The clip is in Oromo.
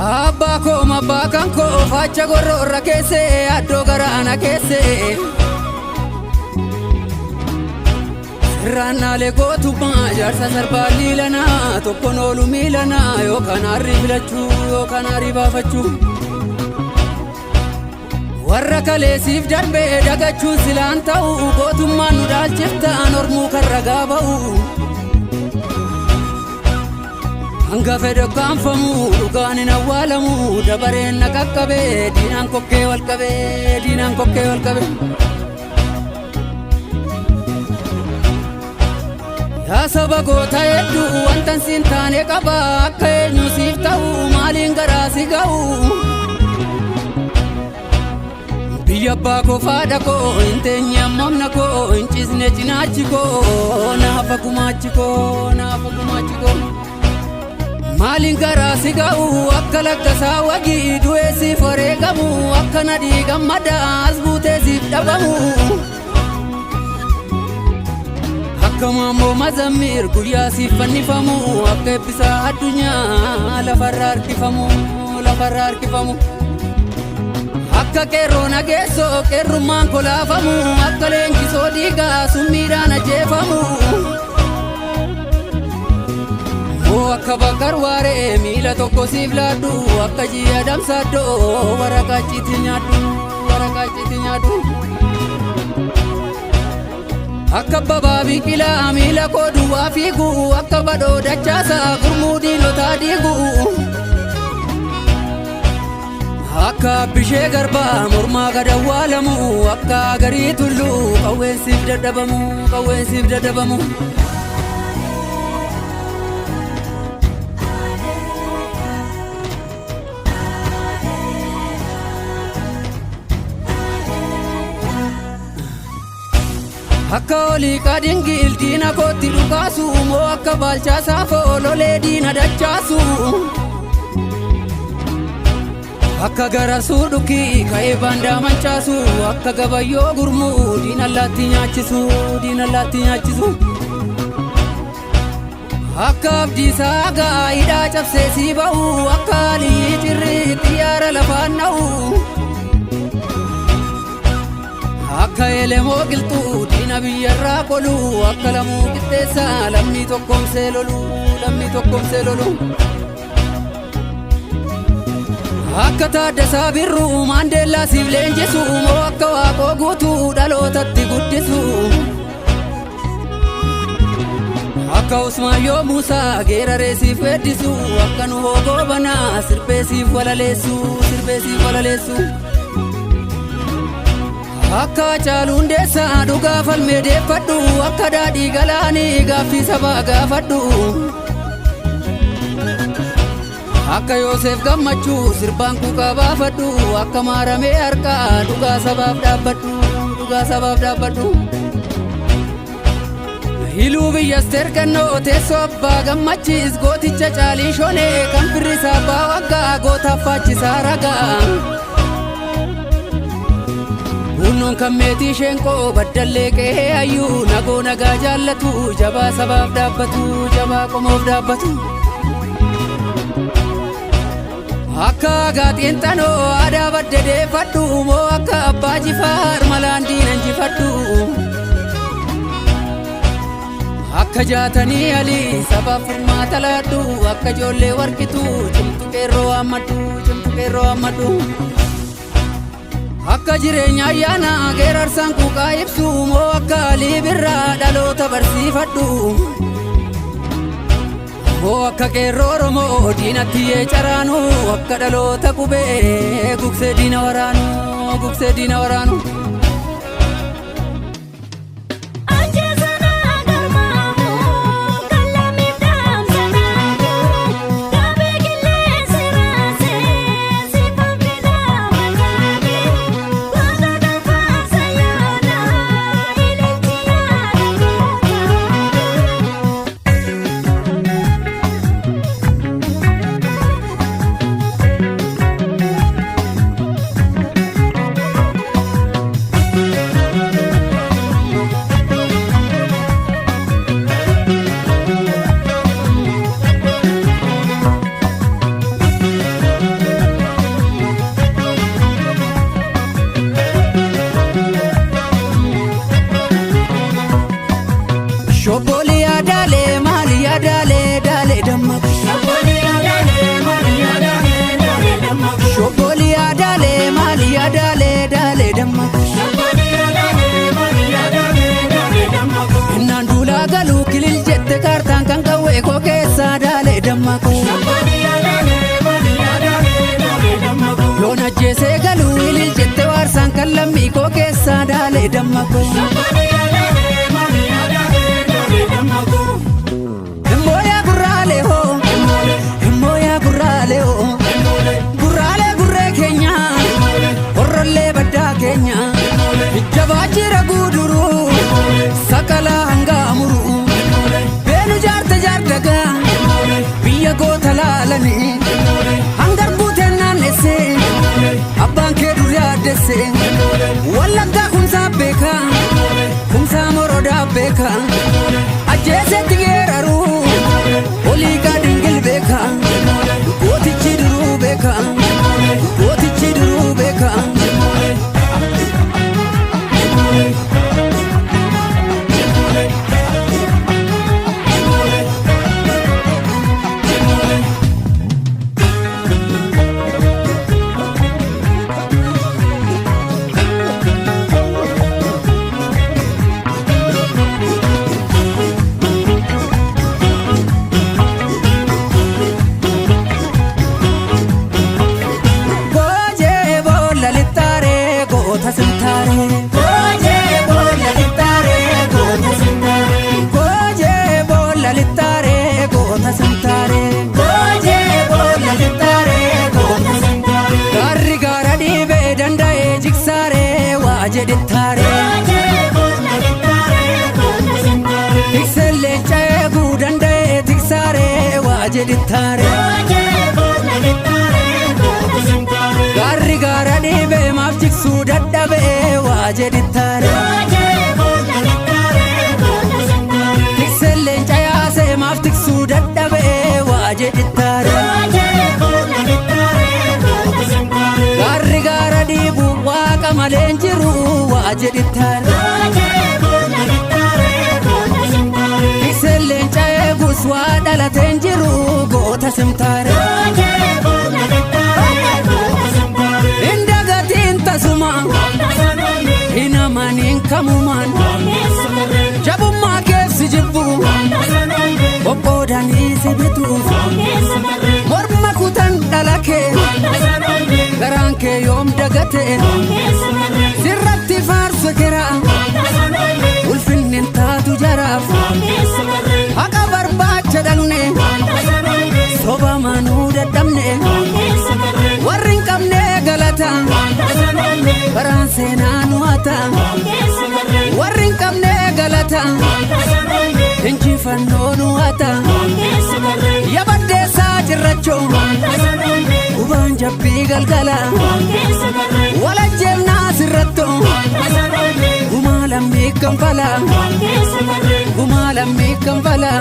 Abbaa koo abbaa kan koo facha gorroorra keessee addoo garaana keessee. Sirraannaalee gootummaa jaarsa sarbaa liilanaa tokkoon oolu miilanaa yookaan harri filachuu yookaan harri baafachuu. Warra kaleessiif darbee dagachuun silaan ta'u gootummaan nu dhaalchiftaan ormuu kan ragaa ba'u. Hanga fedhe kaanfamu dhugaan hin awwaalamu dabareen na qaqqabee diinaan kokkee wal qabee diinaan kokkee wal qabee. Yaa saba goota hedduu wantan siin taane qaba akka eenyu siif ta'u maaliin garaa si ga'u. Biyya abbaa koo faadha koo hin teenye ammamna koo hin ciisne cinaachi koo naafa gumaachi koo naafa gumaachi koo. Maaliin garaa si ga'u akka lakkasaa wagii du'ee siif wareegamu akka nadhii gammadaa as buutee siif dhabamu. Akka maammoo mazammir guyyaa siif fannifamu akka eebbisaa addunyaa lafarra harkifamu lafarra harkifamu. Akka qeerroo nageessoo qeerrummaan kolaafamu akka leenjisoo dhiigaa summiidhaan ajjeefamu. Moo akka bakkar waaree miila tokko siif laaddu akka ji'a damsaaddoo waraqaa ciiti nyaadhu waraqaa ciiti nyaadhu. Akka babaa biqilaa miila koo duwwaa fiigu akka badhoo dachaasaa gurmuu diinotaa diigu. Akka bishee garbaa mormaa gad awwaalamu akka garii tulluu qawweensiif dadhabamu qawweensiif dadhabamu. Akka olii qadingil diina kootti dhukaasu moo akka baalchaa saafoo lolee diina dachaasu. Akka garasuu dhukii ka'ee baandaa manchaasu akka gabayyoo gurmuu diina allaatti nyaachisu diina allaatti nyaachisu. Akka abdiisaa gaa hidhaa cabsee sii ba'u akka alii cirrii xiyyaara lafaan dha'u. Akka elemoo qilxuu diina biyyarraa qolu akka lamuu qixxeessaa lammii tokkoomsee lolu lammii tokkoomsee lolu. Akka Taaddasaa Birruu Maandeellaa siif leenjisu moo akka Waaqoo guutuu dhalootatti guddisu. Akka Usmaayyoo Muusaa geeraree siif weeddisu akka Nuhoo Goobanaa sirbee siif walaleessu sirbee siif walaleessu. Akka Hacaaluu Hundeessaa dhugaa falmee deeffadhu akka daadhii galaanii gaaffii sabaa gaafadhu. Akka Yoosef Gammachuu sirbaan quuqaa baafadhu akka maaramee harkaa dhugaa sabaaf dhaabbadhu dhugaa sabaaf dhaabbadhu. Hiluu biyya Asteer Gannoo teessoo abbaa gammachiis gooticha caalii shonee kan firrisaa abbaa waggaa gootaaf faachisaa ragaa. Hunnoon kan meetii sheenqoo baddallee qe'ee hayyuu nagoo nagaa jaallatu jabaa sabaaf dhaabbatu jabaa qomoof dhaabbatu. Akka gaaxiinxanoo aadaa badde deeffadhu moo akka abbaa jifaar malaan diina injifadhu. Akka jaatanii alii sabaaf furmaata laadhu akka ijoollee warqitu cimtu qeerroo waammadhu cimtu qeerroo waammadhu. Akka jireenya ayyaana geerarsaan quuqaa ibsu moo akka alii birraa dhaloota barsiifadhu. Moo akka qeerroo Oromoo diinatti yee caraanu akka dhaloota qubee gugsee diina waraanu gugsee diina waraanu. Ajjeesana garmaamu kan lammiif dhaamsa naamu gaabee qilleensi raasee siifan fidaa makaame goota danfaasa yaada ililchi yaada goota. damma koo. Himooyaa gurraalee hoo, himooyaa gurraalee hoo, gurraalee gurree keenya, horrollee baddaa keenya, jabaa jira guuduruu, sakalaa hangaa muruu, beenu jaarta jaardagaa, biyya goota laalanii, hangar guuteen naannessee, abbaan kee dur yaaddesse, wallaggaa kumsaa beekaa, kumsaa morodaa beekaa, ajjeesetti geeraruu, olii gaadingil beekaa, gootichi duruu beekaa, gootichi duruu beekaa. Goojee boolla lixxaaree goota sintaaree. Goojee boolla lixxaaree goota sintaaree. Goojee boolla lixxaaree goota sintaaree. Goojee boolla lixxaaree goota sintaaree. Gaarri gaara dhiibee danda'ee jigsaaree waa jedhittaaree. Tikseen leenca eeguu danda'ee tiksaaree waa jedhittaaree. Gaarri gaara dhiibee maaf jigsuu dadhabee waa jedhittaare. Tikseen leenca yaasee maaf tiksuu dadhabee waa jedhittaare. Gaarri gaara dhiibu waaqa malee hin jiru waa jedhittaare. Tikseen leenca eegus waa dhalatee hin jiru goota simtaare. Hin dagatiin tasuma hin amaniin kamumaan jabummaa keessi jibbu qoqqoodanii si bituuf morma kutan dhala kee garaan kee yoom dagate sirratti faarsu kera ulfinni hin taatu jaraaf haqa barbaacha dhaqne soba manuu dadhabne warri hin qabne galata baraan seenaa nu hata warri hin qabne galata injifannoo nu hata yabaddeessaa cirrachoo gubaan jabbii galgala walajjeefnaa sirrattoo gumaa lammii kanfala gumaa lammii kanfala.